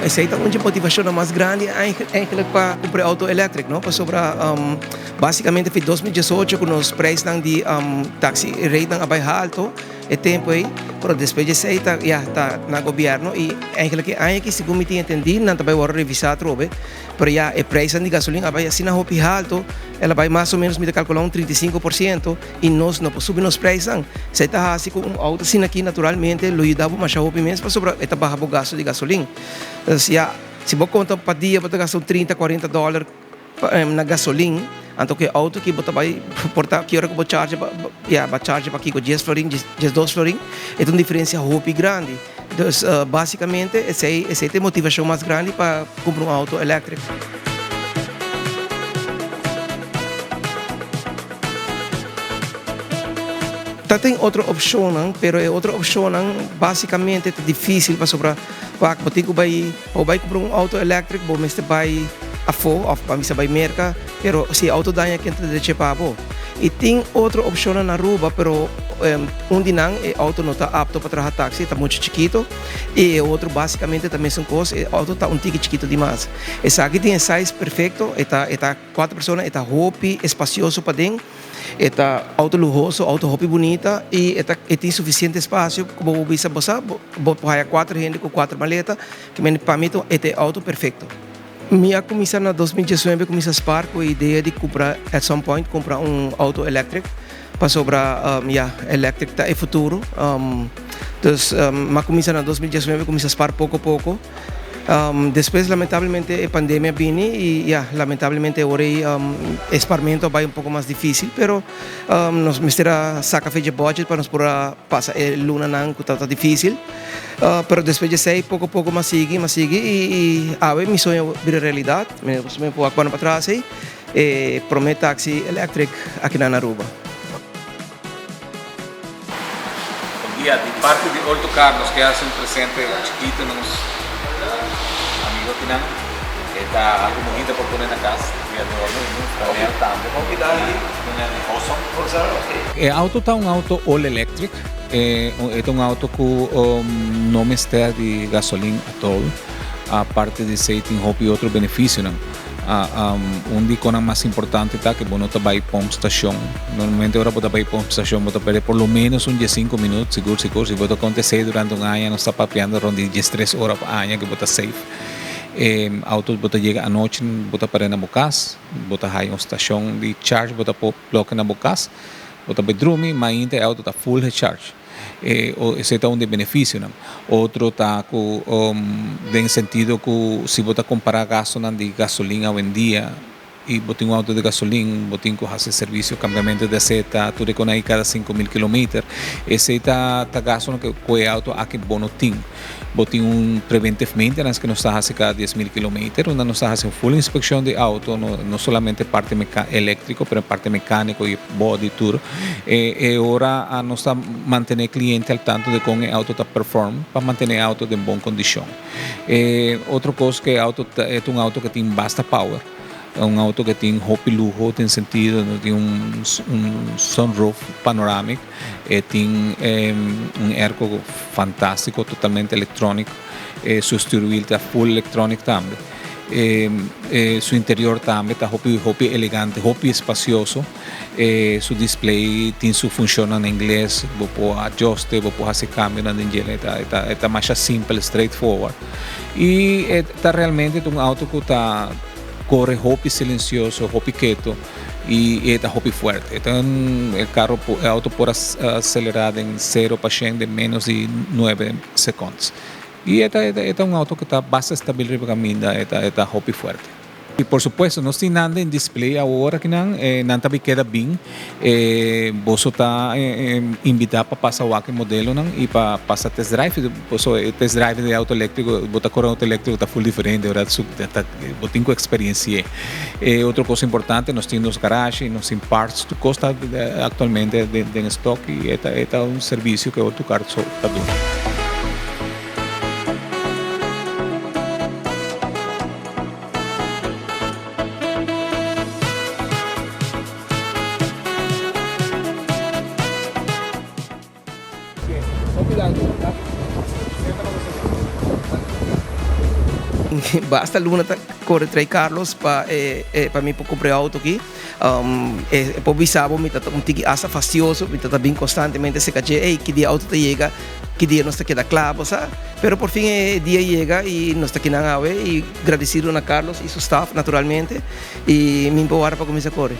Esey ta un dje motivacionnan mas grandi eigenlijk pa cumpra e auto electric, no? Pasobra basicamente fi 2018 cu nos prijsnan di taxi ratenan a bay halto e tempo ey, pero despues di esey ta ya ta na gobierno y eigenlijk e aña aki segun mi tin entendi nan ta bay worde revisa atrobe, pero ya e prijsnan di gasolin a bay asina hopi halto, el a bay mas o menos mi ta calcula un 35%. I nos no por subi nos prijsnan. Esei ta hasi ku un outo asina aki naturalmente lo yuda bo masha hopi mes pasobra e ta baha bo gasto di gasolin. Entonces ya si bo konta pa dia bo ta gasta un trinta, kuarenta dòler na gasolin, anto ku e outo aki bo ta bai por ta ki ora ku bo charge ya bo a charge pa kiko dies florin, diesdos florin, e ta un diferensia hopi grandi. Dus basicamente esei esei ta e motivacion mas grandi pa cumpra un auto electric. Ta tin otro opcionnan, pero e otro opcionnan basicamente ta dificil pasobra wak bo tin cu bay pa bo bay cumpra un auto electric bo mester bay afo of pa mester bay Merca pero si e auto daña ken ta dereche pa bo. Y tin otro opcionnan na Aruba pero un di nan e auto no ta apto pa traha taxi, ta mucho chikito y e otro basicamente ta mesun cos, e auto ta un tiki chikito di mas. Esaki tin e size perfecto, e ta e ta cuatro persona, e ta hopi espacioso paden, e ta auto luhoso, auto hopi bunita y e ta e tin suficiente espacio cu bo por bisa bo sa bo por haya cuatro hende cu cuatro maleta, pa mi e ta e auto perfecto. Mi a cuminsa na 2019 cuminsa spaar cu e idea di cumpra at some point cumpra un auto electric pasobra ya electric ta e futuro dus mi a cuminsa na 2019 cuminsa spaar poco poco despues lamentablemente e pandemia bini y ya lamentablemente awor ey e spaarmento a bay un poco mas dificil pero nos mester a saca fecha budget pa nos por a pasa e lunanan cu tabata dificil. Pero despues di esei poko poko mi a sigui, mi a sigui i awe mi soño a bira realidat. Mi no por wak banda patras ei, e prome taxi electric aki na Aruba. Bon dia, di parti di Olto Car nos ke hasi un presente chikito na nos amigo akinan. E ta algo bunita pa pone na kas di adorno i un flanel tambe. E auto ta un auto all electric. E ta un auto ku no mester di gasolin atol. Aparte di esei tin hopi otro benefisionan. Un di konan mas importante ta ku bo no ta bai pomp stashon. Normalmente ora bo ta bai pomp stashon bo ta perde por lo menos un diesinku minut sigur sigur. Si bo ta konta esei durante un aña nos ta papiando rond di diestres ora pa aña ku bo ta safe. E auto bo ta yega anochi bo ta pare na bo kas, bo ta haya un stashon di charge bo ta por plug na bo kas. Bo ta bai drumi, mainta e auto ta full gecharge. E esei ta un di e benefisionan. Otro ta ku den sentido ku si bo ta kompará gastonan di gasolin awendia i bo tin un auto di gasolin, bo tin ku hasi servisio, kambiamentu di aseta, tur e konai kada 5000 kilometer. Esei ta ta gastonan ku e auto aki bo no tin. Bo tin un preventive maintenance ku nos ta hasi kada 10,000 kilometer, unda nos ta hasi un full inspekshon di auto, no no solamente parti meka eléktriko, pero parti mekániko i body tur. E e ora a nos ta mantené kliente al tanto di kon e auto ta perform pa mantené e auto den bon kondishon. E otro kos ku e auto ta e ta un auto ku tin basta power. Un auto ku tin hopi luho den sentido no tin un un sunroof panoramic. E tin un airco fantastico, totalmente electronic. E su stuurwiel ta full electronic tambe. E su interior tambe ta hopi hopi elegante, hopi espacioso. E su display tin su funcionnan na ingles, bo por adjuste, bo por haci cambionan den djele. E ta e ta e ta masha simpel, straightforward. Y e ta realmente ta un auto cu ta core hopi silencioso, hopi keto. Y e ta hopi fuerte. E ta un e carro e auto por a acelera den cero pa shen den menos di nuebe seconds. Y e ta e ta un auto cu ta basta stabil riba caminda, e ta e ta hopi fuerte. Y por supuesto nos tin nan den display awor akinan, nan ta keda bin. E boso ta invita pa pasa wak e modelonan y pa pasa test drive. Boso e test drive di auto electrico, bo ta core un auto electrico ta full diferente, ora su ta bo tin cu experienci'e. E otro cos importante, nos tin nos garage, nos tin parts, tur cos ta actualmente den stock y e ta e ta un servicio cu Autocar so ta duna. Basta luna ta kore trai Carlos pa e pa mi por kumpra e outo aki. E por bisa bo mi ta un tiki asta fastioso, mi ta ta bin konstantemente serka dje, ey ki dia outo ta yega, ki dia nos ta keda kla, bo sa. Pero por fin e dia yega i nos ta kinan awe i gradesido na Carlos i su staf naturalmente i mi por wara pa kuminsá kore.